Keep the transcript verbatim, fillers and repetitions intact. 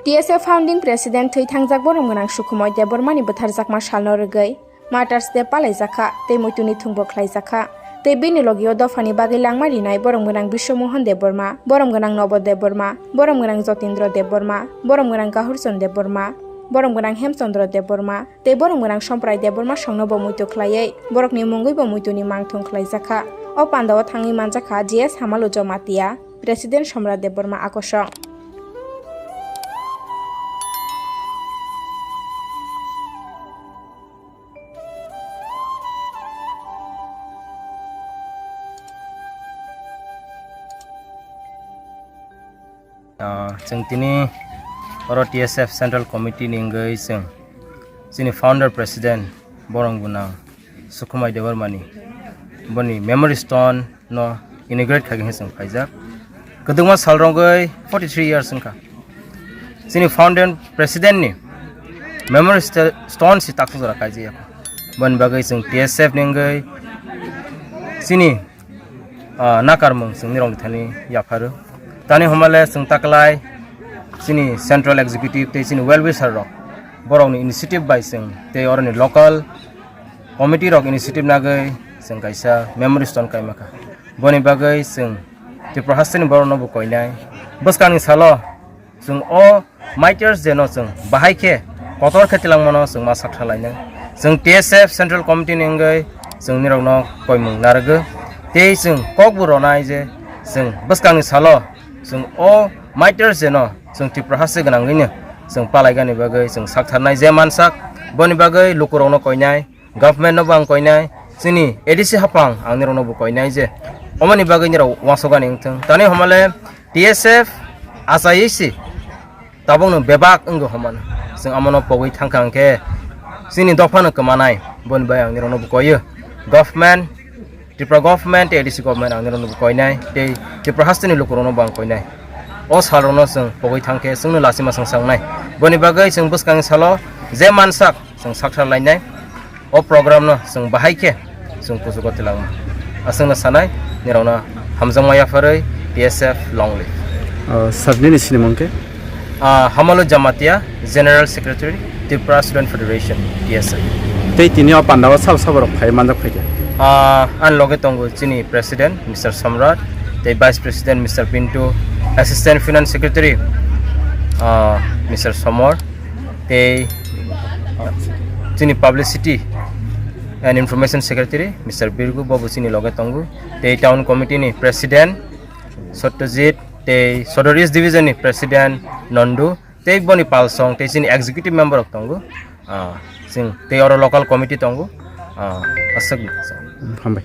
T S F founding president thwi thangjak borok gwnang Sukhumoi Debbarmani bwtharjakma salno rwgwi Martyrs Day palaijakha tei muituni thwngbo khlaijakha. Tei bini logio dophani bagwi langma rinai borom gwnang Biswamohan Debbarma, borom gwnang Nobo Debbarma, borom gwnang Jotindra Debbarma, borom gwnang Kahurchand Debbarma, borom gwnang Hemchandra Debbarma, tei borom gwnang Somprai Debbarma songno bo muitu khlaiwi borokni mungwi bo muituni mangthung khlaijakha. O pandao thangwi manjakha G S Hamalu Jamatia, President Somrat Debbarma akosong. Ah, chwng tini oro T S F Central Committee ni wngwi chwng chini founder president borong gwnang Sukhumai Debbarmani boni memory stone no inaugurate khaikhe chwng phaijak. Kwdwkma sal rogwi forty three years wngkha. Chini founder president ni memory st-, stone si takhuk jora kaijak. Boni bagwi chwng T S F ni wngwi chini ah, nakarmung chwng nirokni thani yapharo. Tani hwnmale chwng taklai chini central executive tei chini well wisher rok borokni initiative bai chwng tei oroni local committee rok initiative nagwi chwng kaisa memory stone kaimakha. Boni bagwi chwng Tripura hasteni borokno bo koinai. Bwskangni salo chwng o Martyrs Day no chwng bahai khe kotor khe tilangmano chwng ma sakha lainai. Chwng T S F Central Committee ni wngwi chwng nirokno koimung narwgo. Tei chwng kokbo ronai je chwng bwskangni salo chwng o Martyrs Day no chwng Tripura haste gwnangwino chwng palaigani bagwi chwng saktharnai je mansak boni bagwi lukurokno koinai. Government no bo ang koinai, chini A D C haphang ang nirok no bo koinai je omoni bagwi nirok uansukgani wngthung. Tani hwnmale T S F achaiwi si tabukno bebak wngwi hwnmano. Chwng amono pogwi thangkha hwnkhe chini dophano kwmanai, boni bai ang nirok no bo koio. Government, Tripura government tei A D C government ang nirok no bo koinai, tei Tripura hasteni lukurok no bo ang koinai. O sal rok no chwng pogwi thangkhe chwngno lachima chwng sangnai. Boni bagwi chwng bwskangni salo je mansak chwng saksa lainai. O program no chwng bahai khe chwng kuchugo twlangma. Aswkno sanai, nirokno hamjakma yapharwi T S F long live. O, sir, nini sinimung khe? Ah, Hamalu Jamatia, General Secretary, Tripura Student Federation, T S F. Tei tini o pandao sabo sabo rok phai manjak phaikha? Ah, ani loge tongo chini President, Mister Samrat, tei Vice President, Mister Pintu, Assistant Finance Secretary, ah, Mister Somor, tei chini Publicity and Information Secretary, Mister Birgu, bobo chini loge tongo. Tei Town Committee ni President, Satyajit, tei Sodor East Division ni President, Nondu, tei boni palsong, tei chini Executive Member rok tongo. Ah, chwng tei oro Local Committee tongo. Ah, aswk. Hambai.